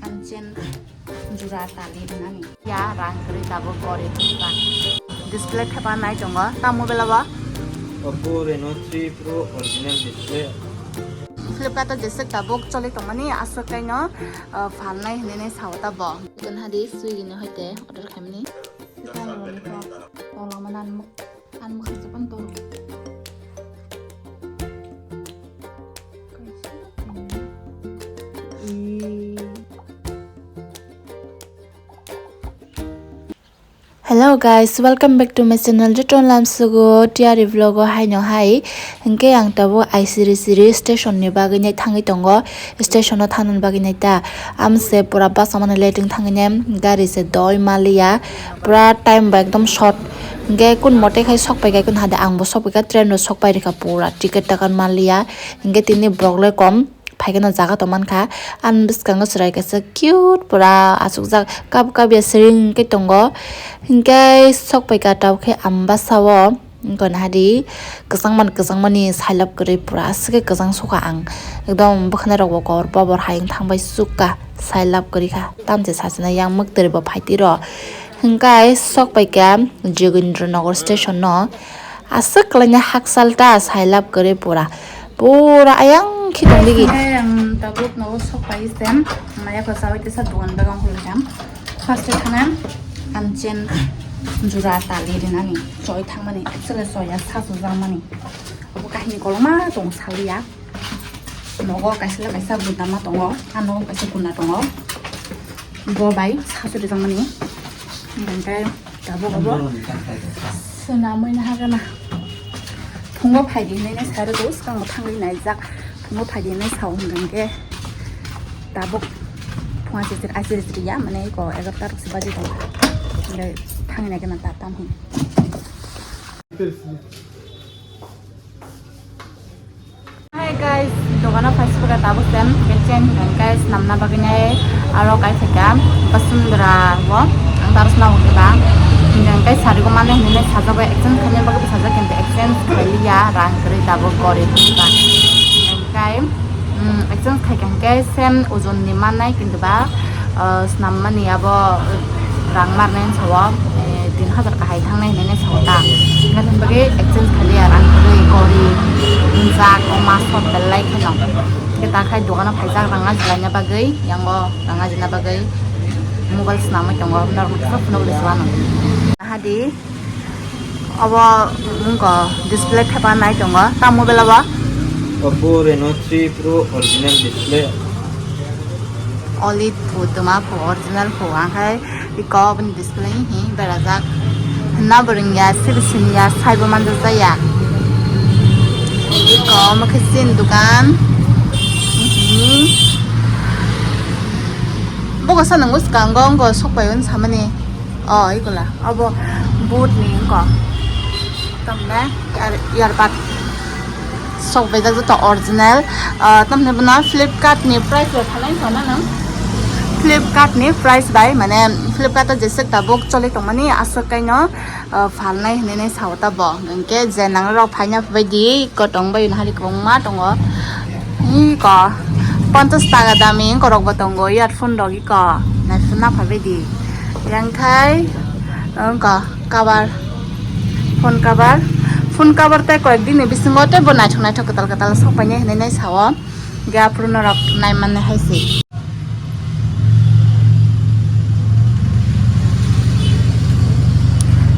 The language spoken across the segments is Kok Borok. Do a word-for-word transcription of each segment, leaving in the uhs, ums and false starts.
Ang chen jura tali rinani. Ya, rang kwrwi tabuk gorip ba. Display thepa nai tongo. Ta mobile o ba? Oppo Reno three Pro original display. Flipkart o jeswk tabuk choli tongmani aswk kaino, uh, phalnai hinwi nai sao ta bo. Ikan hadi Swiggy ni hoite order khaimani. Tolong manan muk. Ang makhang sapan toro. Hello guys, welcome back to my channel. Joto lamsugo Tiari vlog o haino hai. Hingke ang tabo ai siri siri station ni bagwi nai thangwi tongo. Station o thanani bagwi nai ta. Amse pura bus o mani late wng thangwi nai. Gari se doi maliya. Pura time bo ekdom short. Hingke kun mote khai sok pai kai kun hade ang bo sok pai ka train o sok pai rikha pura ticket takan maliya. Hingke tini borok le kom. Phaikhe no jaga tong mankha. Ani bwskango chwrai kaisa cute pura achukjak kab kab ya siring khe tongo. Hinkhe sok paikha tabukhe ang bwsao wngkha hadi kwchangmani kwchangmani sailab kwrwi pura aswk khe kwchang sukha ang. Ekdom bwkhwnai rokbo kobor bobor hai wng thangbai sukha sailab kwrwi kha tamse sachina yang mwktwrwi bo phaitwi rw. Hinkhe sok paikha Jogendra Nagar station no. Aswk kwlaina hakchal ta sailab kwrwi pura. Pura ayang khe tongdigi. Ang tabuk nogo sok pai se. Maya ko sawi tesa duan bagang holo jam. First e thana ang chen jura tali rinani. Choi thangmani. Actually choi ya sasu jangmani. Abo kahini koloma tong saliya. Nogo kaisa le kaisa guna ma tongo. A nogo kaisa guna tongo. Bo bai sasu rijak mani. Hingke tabuk abo swnamwi nahagana. Phungo phaidi hinwi nai saro do, swkango thangwi naijak. Phungo phaidi hinwi sao hingke tabuk phunga sisir asir siriya, mane ko egarta rok se baji tongo. Hingke thangwi naigana ta tam hin. Hi guys, dogano phai sibwkha tabuk sem, keceng hingkha hingkha swnamna bagwi nai aro kai phaikha Basundra o, ang taro swnam hwnkhe ba, hingkha hingkha sari o manwi hinwi sajagwi exchange khaina bagwi sajak, kintu exchange khailiya, rang kwrwi tabuk gorip hwnkha hingkha, mm, exchange khaikha hingkhe same ojon ni mannai, kintu ba, ah, swnam mani abo rang marnai sao, eh, tin hajar kahai thangnai hinwi sao ta. Hingkha hwnba khe exchange khailiya rang kwrwi, gori, jak, ma sot belai kheno. Khe ta khai dogano phaijak rang ajilaina bagwi, yango rang ajina bagwi mobile swnamwi tongo, norok kisa phunuk rwswano. Hadi. Obo wngkha display thepa nai tongo. Tamo bela ba? Oppo Reno three Pro original display. Oled phu, tuma phu, original phu, angkhai iko oboni display hi berajak. Hwnna bo rwngya, sibi siniya, saibo manjakya. Iko omo khe chini dukan. Bogo sa nang bwskango wngkha sok pai hwn samani. Oh, ikola. Abo boot ni wngkha. Tamne ear-, earbud. Sok bejak joto original. Ah, tamne bono Flipkart ni price rok thalai sa na nang? Flipkart ni price bai, mane Flipkart o jeswk tabuk choli tongmani aswk kaino, ah, phalnai hinwi nai sao ta bo. Hwnkhe je nang rok phaina phaibai di, kotong bai nahari kwbangma tongo. Iko ponchash taka dami korok bo tongo, earphone rok iko naisuk na phaibai di. Yang khai wngkha cover, phone cover, phone cover tei koyek din ni bisingo tei bo naithok naithok kwtal kwtal sok painai hinwi nai sao. Hingke aphuru norok nai manna hai se.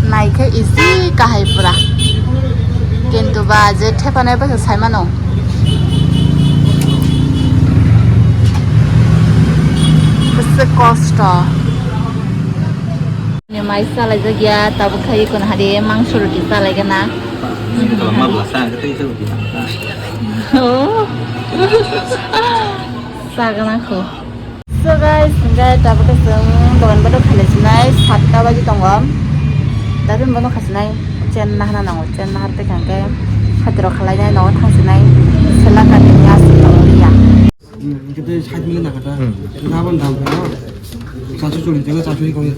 Nai khe easy kahai pura. Kintu ba je thepanai bai sai mano. Bwswk kosto. Ni mai salai jak ya, tabuk khai kun hari mangso roti salai gana. Kalau mah belasan, kita itu. Oh. Sagana kho. So guys, hingke tabuk khe chwng dogan bodo khalai sinai satta baji tongo. Dabi bodo khasinai chen nahana nango, chen nahar tei hingke hatiro khalai nai nogo thang sinai sela kani ya sila ya. Hmm, hingke tei side mile nakha ta. Hmm. Nabon dam kha no. Chasu choli tengah chasu ni kong ya.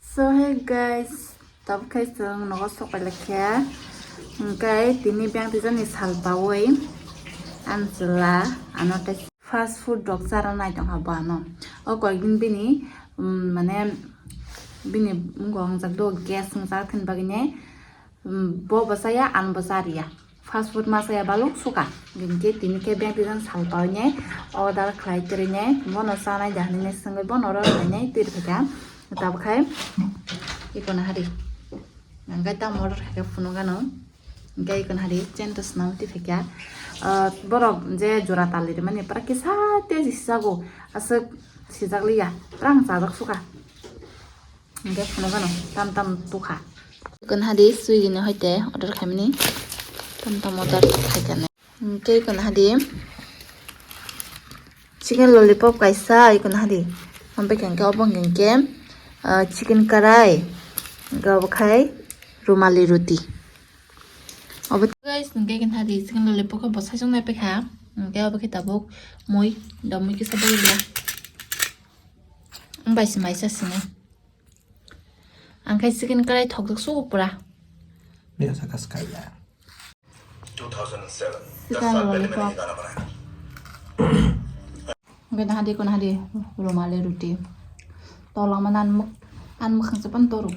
So hey guys, tabuk khe chwng nogo sok pai lai kha. Hingke tini biyang twijani sal baui. Chwla ano tei fast food rok chara nai tongkha bo ano. O koikdin bini, um, mane bini wngkha wngjak do gas wngjak thani bagwinai, um, bo bo chaya, ang bo chariya. Fast food ma chaya baluk suka. Hinkhe tini khe beng twi jang sal painai order khlai twrwinai bono chanai da hinwi swngwi bono order khlainai twi rwkha. Tabuk khai ikono hari. Hingke tamo order khaikhe phunukgano. Hingke ikono hari Centos no twi phaikha. Ah, borok je jora tali rimani pura kisa tei sijago. Aswk sijakliya. Pura ang chajak suka. Hingke phunukgano tam tam tukha. Ikono hari Swiggy ni hoite order khaimani. Tam tam order khaikha. Hingke ikono hadi chicken lollipop kaisa, ikono hadi. Hingke hingke obo hingke, ah, chicken karai. Hingke obo khai rumali roti. Obo guys, hingke ikono hadi chicken lollipop khe bo saichung nai paikha. Hingke obo khe tabuk mui, do mui kisa bagwi rwla. Wng bai se maisa sini. Ang khai chicken karai thokjak sugo pura. Dia saka sekali ya. Chicken lollipop. Hingke nahadi ko nahadi rumali roti. Tola mana anmuk anmuk khangsa pan toru.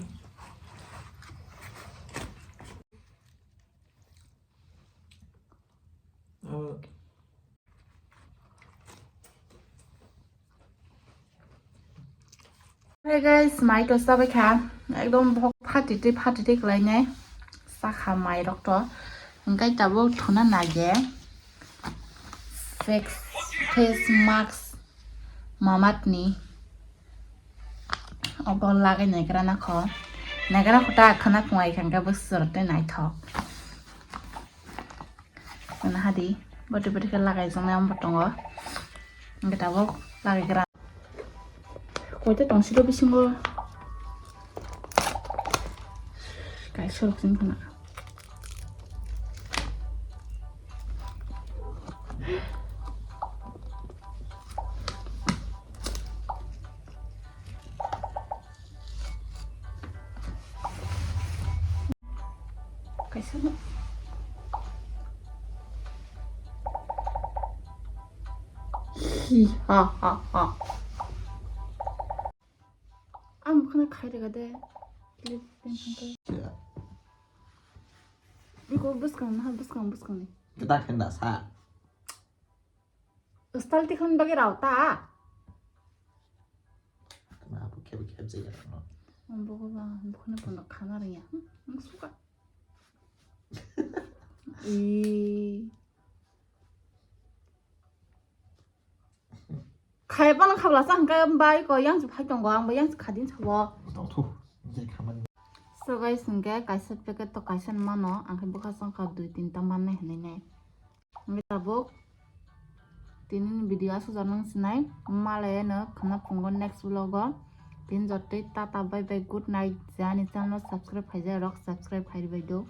Hey guys, mai to sabai kha. Ekdom bok phati twi phati twi kwlainai. Sakha mai rok to. Hingkai tabuk thuna nage. Face, face mask mamatni. Obo lagai naigra nakho. Naigra kho ta khana phungai kha hingke bwswk tei naithok. Nahadi, boti boti khe lagai jaknai omo tongo. Hingke tabuk lagai gra. Koita tong siro bisingo. Kaisa rok sini khana. Kaisa no. Hi ha ha ha. Ang bukhana khai daga de. Clip pen thangkhe. Ya. Biko bwskang na bwskang bwskang ni. Kita kenda sa. Style tikhan bagi rauta. Kena apa kep kep jaga no. Buku ba bukhana pondok khana ria. Hmm, suka. Ih. Khai pano khabla sa hingke bai ko yang phai tongo ang bo yang khadin sabo. Tong thu. Je khamani. So guys, hingke kaisa packet to kaisa mano, ang khe bwkha song kha dui tinta mannai hinui nai. Hingke tabuk tini ni video asuk jar nang sinai, malai no khana phungo next vlog o. Tin jotoi tata bye bye good night, jani channel subscribe khaijak rok subscribe khai bai do.